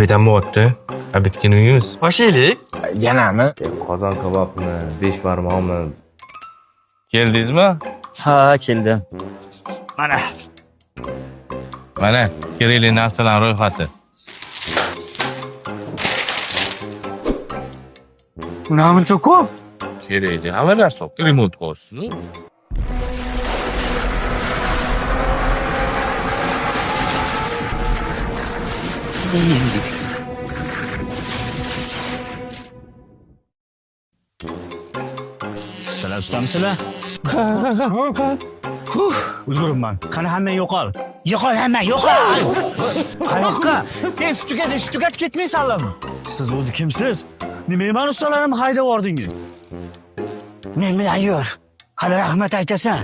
Обед ham bo'lyapti. Обед ga nima yeymiz? Boshlaylik. Yanami? Qozon kabobmi, besh barmoqmi? Keldingizmi? Ha, keldim. Mana. Mana kerakli narsalar ro'yxati. Namuncha ko'p. Kerakli hamma narsa. Remont qilyapsiz. Sizlar ustamisizlar? Huh, ulguribman. Qani hamma yo'qol. Yo'qol hamma, yo'qol. Qayoqqa? Ish tugadi, ish tugatib ketmaysanlarmi? Siz o'zi kimsiz? Nima mani ustalarimni haydab yubordingiz? Men bilan yur. Hali rahmat aytasan.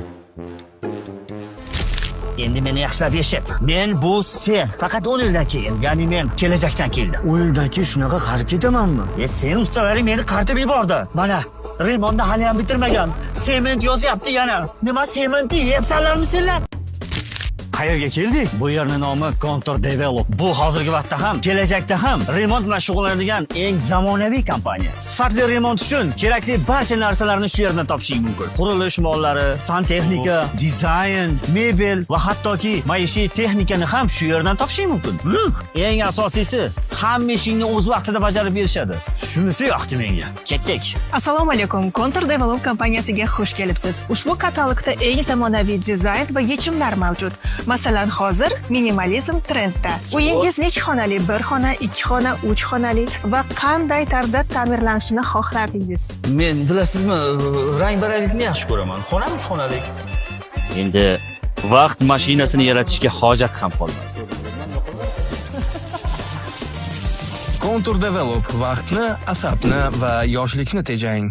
Endi meni yaxshilab eshit. Men bu sen. Faqat 10 yildan keyin, ya'ni men kelajakdan keldim. 10 yildan keyin shunaqa qarib ketamanmi? E sen ustalaring meni qaritib yubordi. Mana remontni hali ham bitirmagan. Sement yozyapti yana. Nima sementni yeyapsanlarmi senlar? Qayerga keldik? Bu yerning nomi Contour Develop. Bu hozirgi vaqtda ham, kelajakda ham remont bilan shug'ullanadigan eng zamonaviy kompaniya. Sifatli remont uchun kerakli barcha narsalarni shu yerdan topishing mumkin. Qurilish mollari, santexnika, dizayn, mebel va hattoki maishiy texnikani ham shu yerdan topishing mumkin. Eng asosiysi, hamma ishingni o'z vaqtida bajarib berishadi. Shunisi yoqdi menga. Ketdik. Assalomu alaykum. Contour Develop kompaniyasiga xush kelibsiz. Ushbu katalogda eng zamonaviy dizayn va yechimlar mavjud. Masalan, hozir minimalizm trendda. Uyingiz necha xonali? Bir xona, ikki xona, uch xonali va qanday tarzda ta'mirlanishini xohlardingiz? Men bilasizmi, rang-baranglikni yaxshi ko'raman. Xonam uch xonalik. Endi vaqt mashinasini yaratishga hojat ham qolmadi. Contour Develop vaqtni, asabni va yoshlikni tejang.